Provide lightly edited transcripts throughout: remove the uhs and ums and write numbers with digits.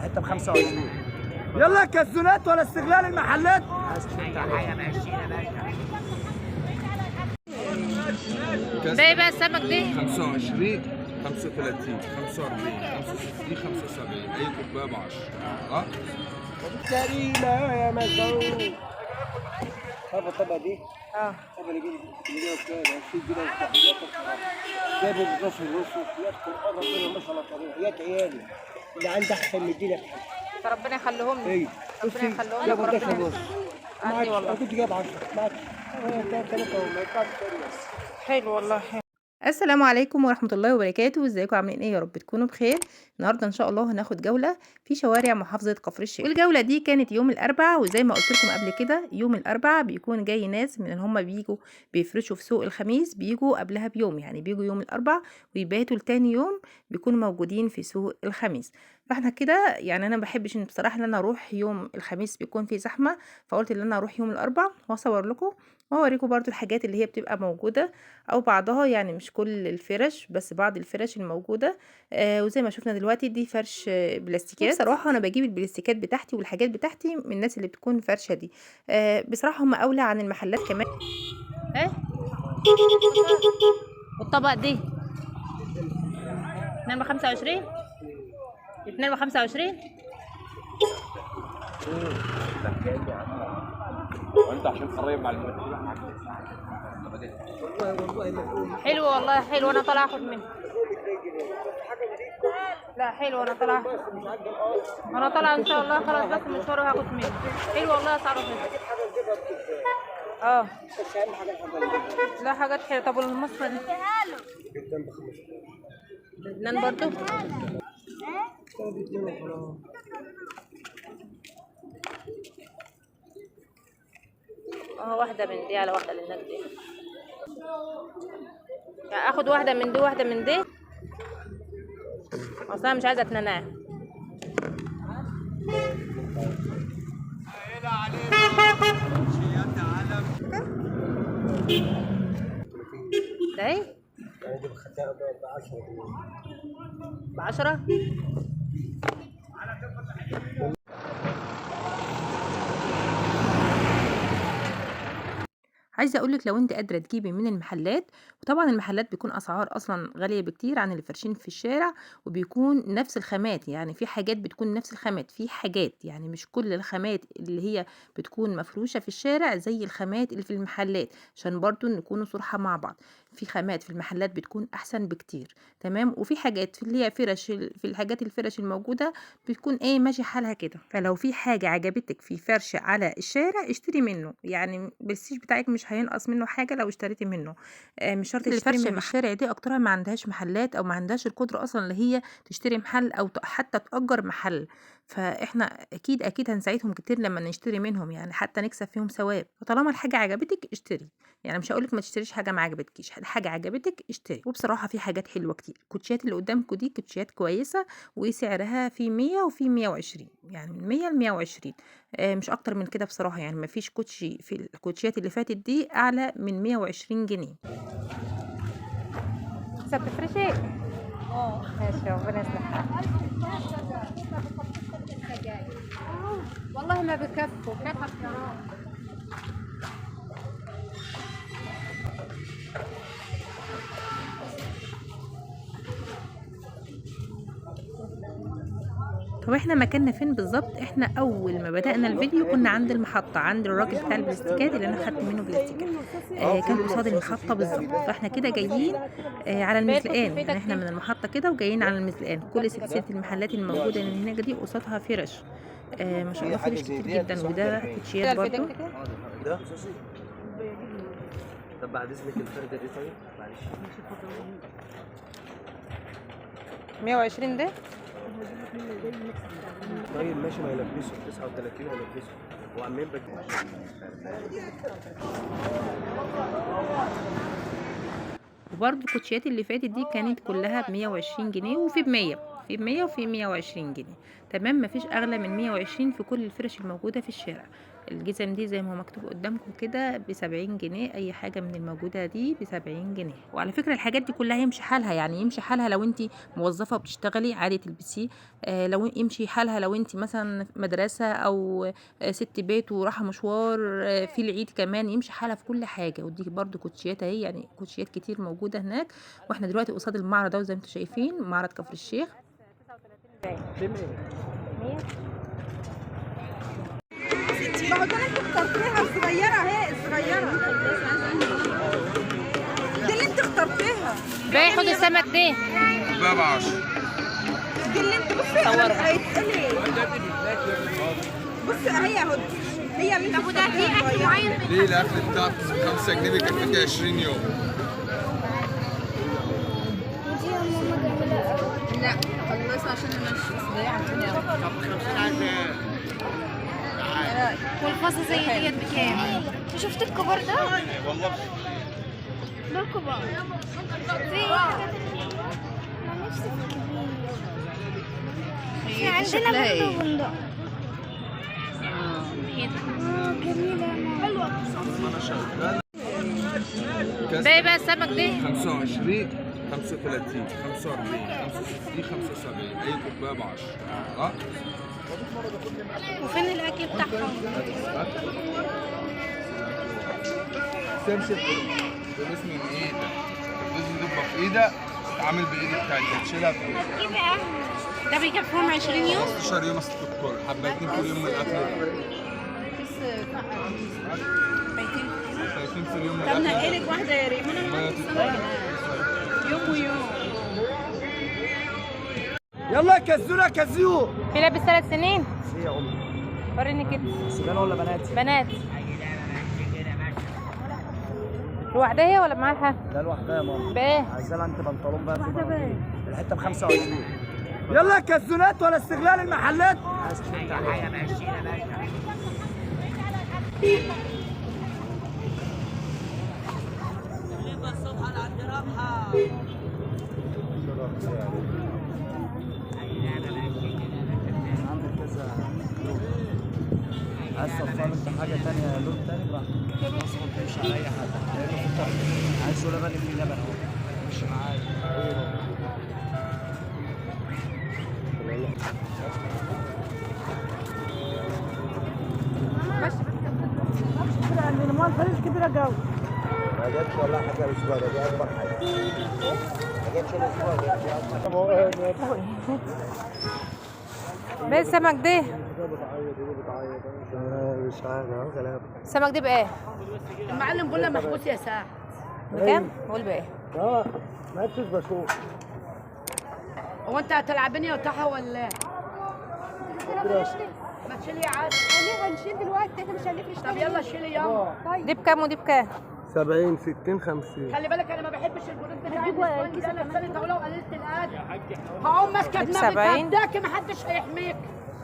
الحتة ب 25. يلا كزونات ولا استغلال المحلات. ده ايه بقى السمك دي؟ 25 35 45 65 75 اي كوباية ب 10. اه كريمة يا مسعود. طب الطبقة دي؟ اه الطبقة اللي جاية بكام؟ 20 جنيه وبتاع. جايب ب 12 ونص. يا قرآن ربنا ما شاء الله طريق. يا عيالي اللي عندي احسن من الدنيا بحاجة. ربنا يخليهم لي. ايوه ربنا يخليهم لك. جاب 11 وربنا ونص. عندي والله. انا كنت جايب 10 ما عادش. 3 وما يطلعش تاني بس. حلو والله حلو. السلام عليكم ورحمة الله وبركاته. ازيكم عاملين ايه؟ يا رب تكونوا بخير. النهارده ان شاء الله هناخد جولة في شوارع محافظة كفر الشيخ، والجولة دي كانت يوم الاربعاء، وزي ما قلت لكم قبل كده يوم الاربعاء بيكون جاي ناس من اللي هم بيجوا بيفرشوا في سوق الخميس، بيجوا قبلها بيوم، يعني بيجوا يوم الاربعاء ويباتوا لتاني يوم بيكونوا موجودين في سوق الخميس. فاحنا كده يعني انا ما بحبش ان بصراحة ان انا اروح يوم الخميس بيكون فيه زحمة، فقلت ان انا اروح يوم الاربعاء واصور لكم واوريكم برضو الحاجات اللي هي بتبقى موجودة او بعضها، يعني مش كل الفرش بس بعض الفرش الموجودة. وزي ما شفنا دلوقتي دي فرش بلاستيكات. بصراحة انا بجيب البلاستيكات بتاعتي والحاجات بتاعتي من الناس اللي بتكون فرشه دي، بصراحة هم اولى عن المحلات كمان. ايه والطبق دي 2 ب 25 2 ب 25. وانت عشان قريب مع المدير. حلو والله حلو، انا طالعه اخد منه. لا حلو، انا طالعه، انا طالعه ان شاء الله خلاص بس مشوار وهاخد منه. حلو والله اسعاره حلو. اه لا حاجات حلوة. طب والمصفى دي؟ لبنان برضو. اه واحدة من دي على واحدة للناس دي، يعني اخد واحدة من دي واحدة من دي، اصلا مش عايزه اتنناه. ده ايه؟ يعني دي بخدها ب 10 جنيه. ب10. عايزه اقولك لو انت قادرة تجيبي من المحلات، وطبعا المحلات بيكون اسعار اصلا غالية بكتير عن اللي فارشين في الشارع، وبيكون نفس الخامات، يعني في حاجات بتكون نفس الخامات، في حاجات يعني مش كل الخامات اللي هي بتكون مفروشه في الشارع زي الخامات اللي في المحلات، عشان برضو نكونوا صراحة مع بعض. في خامات في المحلات بتكون احسن بكتير، تمام، وفي حاجات في اللي هي فرش في الحاجات الفرش الموجودة بتكون ايه ماشي حالها كده. فلو في حاجة عجبتك في فرش على الشارع اشتري منه، يعني البرستيج بتاعك مش هينقص منه حاجة لو اشتريتي منه. مش شرط اللي تشتري فرشة من الشارع دي، اكترها ما عندهاش محلات او ما عندهاش القدرة اصلا اللي هي تشتري محل او حتى تأجر محل، فاحنا اكيد اكيد هنساعدهم كتير لما نشتري منهم، يعني حتى نكسب فيهم ثواب. فطالما الحاجة عجبتك اشتري، يعني مش هقولك ما تشتريش حاجة ما عجبتكيش، الحاجة عجبتك اشتري. وبصراحة في حاجات حلوة كتير. الكوتشيات اللي قدامكم دي كوتشيات كويسة وسعرها في 100 وفي 120، يعني من 100 ل 120، مش اكتر من كده بصراحة. يعني ما فيش كوتشي في الكوتشيات اللي فاتت دي اعلى من 120 جنيه. لسه بتفرشي؟ اه ماشي، ربنا يصلحها. والله ما بكفوا كفف يا رب. طب احنا مكاننا فين بالظبط؟ احنا اول ما بدأنا الفيديو كنا عند المحطة، عند الراجل بتاع البلاستيكات اللي انا خدت منه بلاستيكات، كان قصاد المحطة بالظبط. فاحنا كده جايين على المزلقان، يعني احنا من المحطة كده وجايين على المزلقان. كل سلسلة المحلات الموجودة اللي هناك دي قصادها فرش، ما شاء الله فرش كتير جدا، وده كوتشيات برضو. ده طب بعد اذنك الفردة دي طيب معلش. 120 ده؟ طيب ماشي، ما يلبسه 39 هيلبسه وعمال بك. وبرضو الكوتشيات اللي فاتت دي كانت كلها ب120 جنيه، وفي ب100، في ب100 وفي 120 جنيه، تمام. مفيش اغلى من 120 في كل الفرش الموجودة في الشارع. الجزم دي زي ما هو مكتوب قدامكم كده ب70 جنيه، اي حاجة من الموجودة دي ب70 جنيه. وعلى فكرة الحاجات دي كلها يمشي حالها، يعني يمشي حالها لو انت موظفة وبتشتغلي عادي تلبسيه، لو يمشي حالها لو انت مثلا مدرسه او ست بيت وراحة مشوار، في العيد كمان يمشي حالها في كل حاجة. ودي برضو كوتشيات اهي، يعني كوتشيات كتير موجودة هناك. واحنا دلوقتي قصاد المعرض ده زي ما انتم شايفين، معرض كفر الشيخ. ما هو ده اللي انت اخترتيها الصغيرة اهي، الصغيرة دي اللي انت اخترتيها. باخد السمك دي كوباية ب10. دي اللي انت بصي هيتقلي. بصي اهي اهو، هي اللي انت اخترتيها. اكل معين ليه الاكل بتاعك 5 جنيه بيكفيك 20 يوم؟ لا خلصنا عشان نمشي، بس ضيعت الدنيا. طب 50 عايز ايه؟ والفاصة زي ديت بكام؟ شفت الكبار ده؟ والله دول كبار. في ايه الحاجات الحلوة؟ انا نفسي في الكبير. احنا عندنا برضه بندق. جميلة يا ماما. حلوة. انا شغال. باقي بقى السمك دي 25 35 45 65 75، اي كوباية ب10. وفين الاكل بتاعهم؟ تمشي فلوس من ايدك، الفلوس دي تبقى في ايدك، تتعامل بايدك التانية، تشيلها في ايدك. ده بيكفيهم 20 يوم؟ 15 يوم اصل الكل، حبايتين كل يوم من الاكل ده. حبايتين في اليوم من طب الاكل ده. نقلك واحدة يا ريم. انا معاك السمك يوم ويوم. يلا كزونا كزيو. في لابس 3 سنين. ايه يا امي؟ وريني كده. سجان ولا بنات؟ بنات. لوحدها هي ولا معاها؟ لا لوحدها يا ماما. بايه؟ عايزه لها انت بنطلون بقى في بنطلون. الحتة ب 25. يلا كزونات ولا استغلال المحلات. عايز تشتري حاجة عندك كذا لون. عايز تختار انت حاجة تانية لون تاني براحتك. بس ما تمشي على اي حد لانه في الطريق. عايز لبن في لبن اهو. مش معايا. ما جاتش والله حاجة الاسبوع ده، دي اكبر حاجة. ما جاتش الاسبوع ده، دي اكبر حاجة. باقي السمك دي؟ مش عارف غلابة. السمك دي بايه؟ المعلم بقول محبوس يا ساعة. بكام؟ قول بايه؟ ما انتش بشوف. هو انت هتلعبني يا طه ولا ايه؟ ما تشيلي يا عادل. ليه هنشيل دلوقتي؟ احنا مش هنفرش. طب يلا شيلي يلا. دي بكام ودي بكام؟ 70 60 50. خلي بالك انا ما بحبش البنود بتاع النسوان دي، انا لساني طويلة وقليله الادب. هقوم ماسكه دماغك هبداكي محدش هيحميك.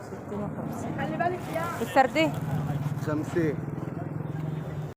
60 و50. خلي بالك يا السردين 50.